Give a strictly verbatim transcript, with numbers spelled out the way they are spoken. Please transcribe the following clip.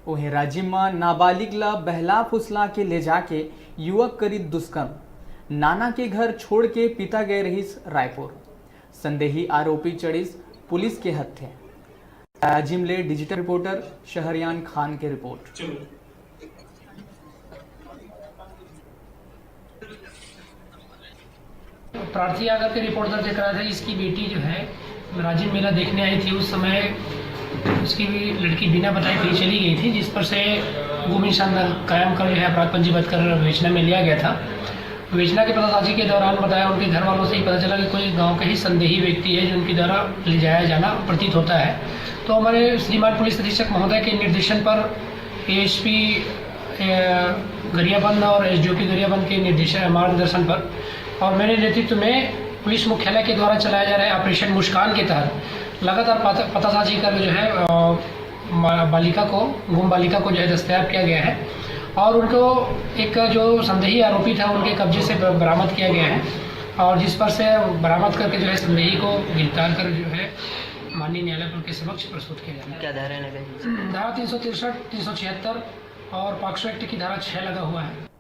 उहें, राजिम म नाबालिग ल बहला फुसला के ले जाके युवक करिस दुष्कर्म, नाना के घर छोड़ के पिता गए रहिस रायपुर, संदेही आरोपी चढ़िस पुलिस के हत्थे। राजिम ले डिजिटल रिपोर्टर शहरयान खान के रिपोर्ट। प्रार्थी आकर के रिपोर्ट दर्ज करा था। इसकी बेटी जो है राजिम मेला देखने आई थी, उस समय उसकी भी लड़की बिना बताए कहीं चली गई थी, जिस पर से गुम निशान कायम कर जो है अपराध पंजीबद्ध कर विवेचना में लिया गया था। विवेचना के पतासाजी के दौरान बताया, उनके घर वालों से ही पता चला कि कोई गांव का ही संदेही व्यक्ति है जो उनके द्वारा ले जाया जाना प्रतीत होता है। तो हमारे श्रीमान पुलिस अधीक्षक महोदय के निर्देशन पर एएसपी गरियाबंद और एसडीओपी गरियाबंद के निर्देशन, मार्गदर्शन पर और मेरे नेतृत्व में पुलिस मुख्यालय के द्वारा चलाए जा रहे ऑपरेशन मुस्कान के तहत लगातार पता, पतासाजी कर जो है अ, मा- बालिका को, गुम बालिका को जो है दस्तयाब किया गया है और उनको एक जो संदेही आरोपी था उनके कब्जे से ब- बरामद किया गया है और जिस पर से बरामद करके जो है संदेही को गिरफ्तार कर जो है माननीय न्यायालय के समक्ष प्रस्तुत किया जाएगा। क्या धारा है? धारा तीन सौ तिरसठ, तीन सौ छिहत्तर और पॉक्सो एक्ट की धारा छः लगा हुआ है।